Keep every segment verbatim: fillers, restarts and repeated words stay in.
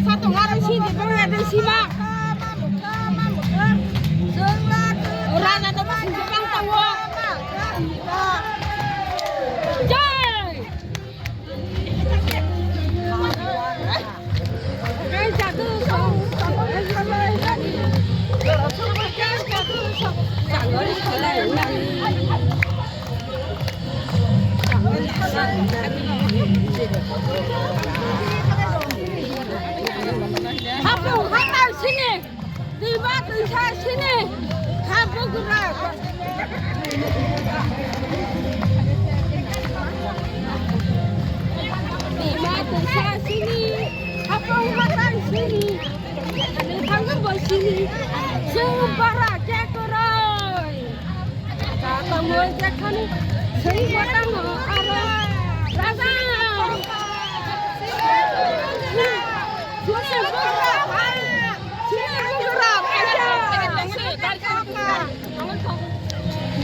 Sa tong aro si de bang ado si ma. Rana no bang si bang tang wo. Jai. Hapung hatai sini, twima twisa sini, ha bugra. Twima twisa sini, hapung hatai sini, twkhangno bo sini, chwng bara khe kwrwi. Raja tongwi jekhani sengbo tamo aro raja. Sini bugra, sini bugra.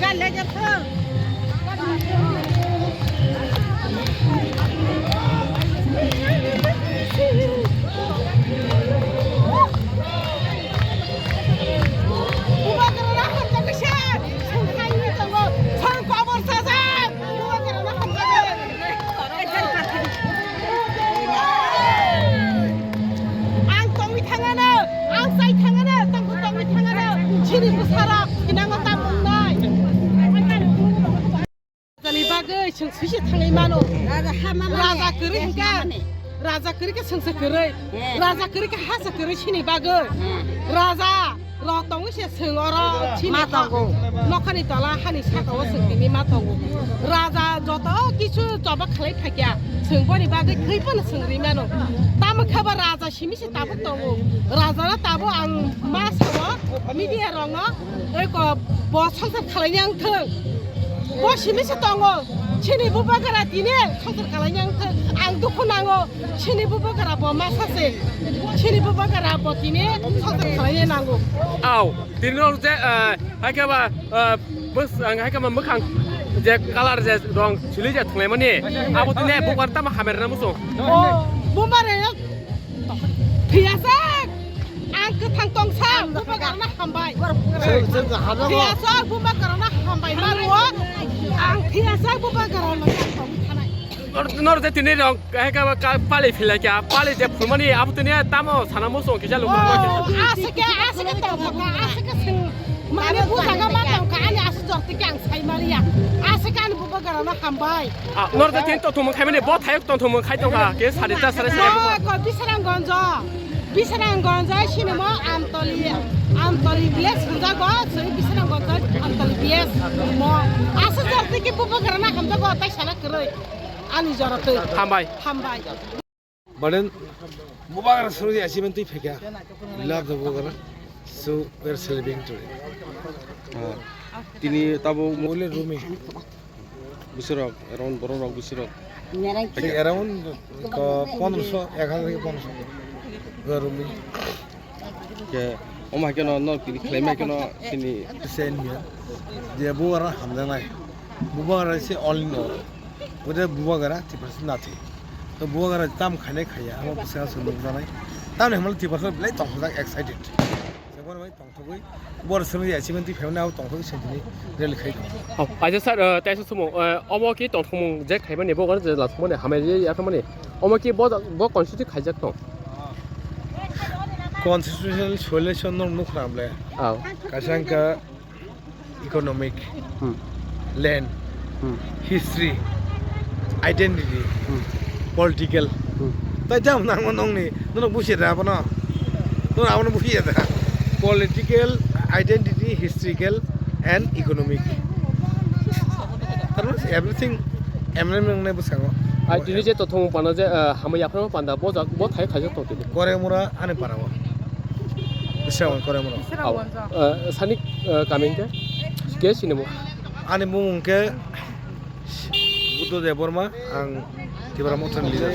Gale jatho. Ang tongwi thangano, ang chai thangano, tongwi tongwi thangano, chini bwsarok thinango tam wngnai. Rajani bagwi chwng swi se thangwi mano. Raja ha mano. Raja kwrwi hwnkha. Raja kwrwi khe chwng se kwrwi. Raja kwrwi khe ha se kwrwi sini bagwi. Raja rok tongwi se chwng oro chini ma tongo. Nokhani tola hani saka o chwng tini ma tongo. Raja joto kisu choba khlai phakya chwng boni bagwi thwi phano chwng rwi mano. Tamo khe ba raja simi se tabuk tongo. Raja no tabuk ang ma sao media rok no. Eko bo songsar khalai yang thung. Bo simi se tongo. Chini bubagara tini songsar khalai yang thung. Ang dukhu nango. Chini bubagara bo ma sase. Chini bubagara bo tini songsar khalai nango. Au, tini rok je, eh, hai khe ba, eh, bus, ang hai khe ba mwkhang je color je rong chili je thunglai mani. Abo tini bubar tamo hamar na muso. O, bumare Phiyasa, ang kwthang tongsa, bubagarano hambai. Phiyasa, bubagarano hambai ma rwo. Ang phiyasa, bubagarano tongwi thanai. Nor, nor je tini rong, kahe ka, ka, pali philai kya, pali je phulmani, abo tini tamo sana muso kisa lukurok. Oh, asike, asike tongkha, asike sing. Mane bujaga ma tongkha, ani asuk jorti khe ang sai maliya. Asike ani bubagarano hambai. Ah, nor da tin to thumung khai mani bo thayok to thumung khai tongkha ke sari ta sari sari. Ko Bisramganjo, Bisramganjo sinimo Amtoli, Amtoli village hwnjago, soi Bisramganjo Amtoli village mo. Asa jorti ki bubagarana hamjago tai sana kwrwi. Ani jorotwi. Hambai. Hambai. Baden bubagra suru ya simen twi phekya. Love the bubagra. So we are celebrating today. Ah, tini tabo mo- Ole rumi. Bisirok, around borok rok bisirok. Around ko pondroso, ek hajar ki pondroso. Rumi. Ke, omo hai keno no tini khlai mai keno sini. Sen ya. Je bubagra hamjanai. Bubagra se all in all. Bude bubagra tiprasa nathi. To bubagra tam khainai khaiya, amo bwskango se nukjaknai. Tamni hwnba tiprasa belai tongthokjak excited. Jabon bai tongthogwi bor swnwi achievement twi phaimani abo tongthogwi sentini rally khai tongo. Oh, aja sir, uh, taisa sumo, uh, omo ki tongthokmung je khaimani bo gana je lasmani hamai je yakhamani. Omo ki bo, bo constitute khaijak tong. Constitutional solution no nukha ble. Oh. Kasangka economic, hmm, land, hmm, history, identity, hmm, political. Hmm. Tai jam nang mo nong ni, nono busi da abono. Nono abono busi da. Political, identity, historical and economic. Tarmane everything M L A nang nai bwskango. Ai tini je to thong panda je, ah, hamya phano panda bo jak, bo thai khaijak to tini. Kore mura ani para o. Bwskango kore mura. Aw, ah, sani, ah, kami hwnkhe? Ke sinimo? Ani bumung khe Buddho Debbarma, ang Tipra Mothani leader.